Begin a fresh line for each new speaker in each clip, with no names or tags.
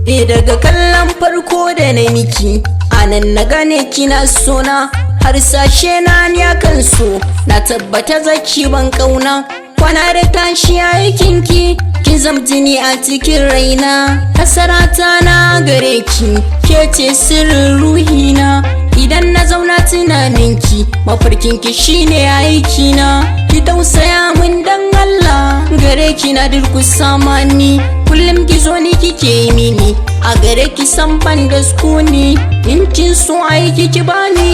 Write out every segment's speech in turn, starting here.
E, daga kallon farko da na miki, anan na gane kina sona. Har sashe na ni akan so, na tabbata zaki ban kauna. Kwana da tashi aikinki, kin zam jini a cikin raina. Hasarata na gare ki, ke ce sirrin ruhina. Idan na zauna tunaninki, mafarkinki shine aikina. Ki tausaya min dan Allah, gare ki na durkusa mani. Kullum gizo ni kike mini, a gare ki san ban da sukuni. In kin so aiki ki bani,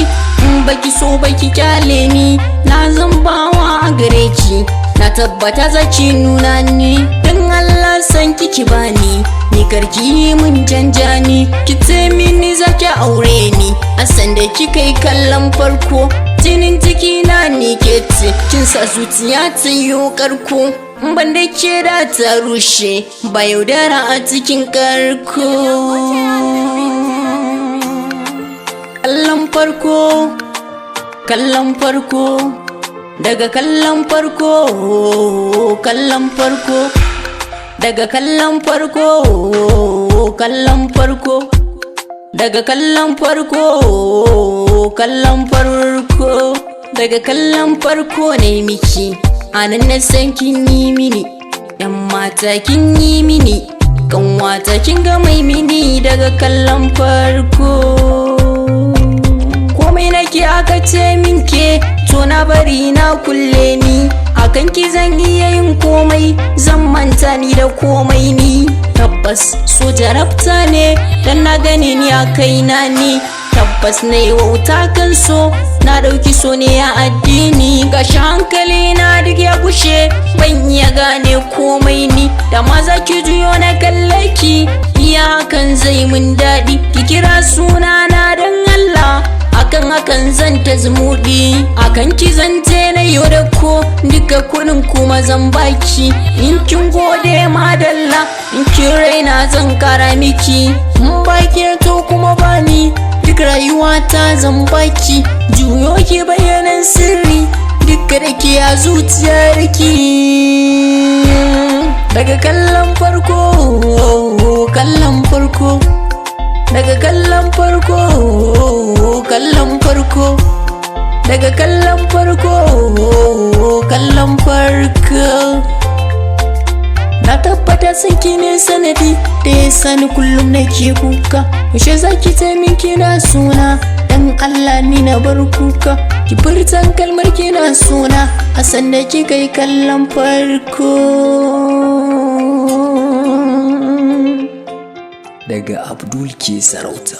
in baki so baki kyale ni. Na zan bawa a gare ki, na tabbata zaki nuna ni. Dan Allah san kiki bani, ni karki mun janjani. Ki ce mini zaki aure ni, a sanda kika yi kallon farko. Jinin jiki na ni ke ce, kin sa zuciya ta yi karko. Ban da ke da ta rushe, ba yaudara a cikin karko. Kallon farko, kallon farko, daga kallon farko, kallon farko, daga kallon farko, kallon farko, daga kallon farko, kallon farko, daga kallon farko ne miki. Anan na san kin yi mini, yan mata kin yi mini, kanwata kin ga mai mini daga kallon farko. Komai nake aka ce min ke, to na bari na kulle ni. Akan ki zan iya yin komai, zan manta ni da komai ni. Tabbas so jarabta ne, dan na gani ni a kaina ni. Tabbas na yi wauta kan so, na ɗauki so ne a addini. Gashi hankali na duk ya gushe, ban iya gane komai ni. Da ma za ki juyo na kalle ki, iya hakan zai mun daɗi. Ki kira suna na dan Allah, akan hakan zan ta zumuɗi. Akan ki zan je na yau da ko duka kuɗin kuma zan baki. In kin gode madalla, in kin raina zan kara miki. In baki to kuma bani, duk rayuwa ta zan baki. Juyo ki bayanan sirri duka da ke a zuciyarki. Daga kallon farko, kallon farko, daga kallon farko, kallon farko, daga kallon farko, kallon farko. Na tabbata sanki ne sanadi da ya sani kullum nake kuka. Yaushe zaki ce min kina suna? Dan Allah ni na bar kuka. Ki furtan kalmar kina suna a sanda kika yi kallon farko.
Daga Abdul K Sarauta.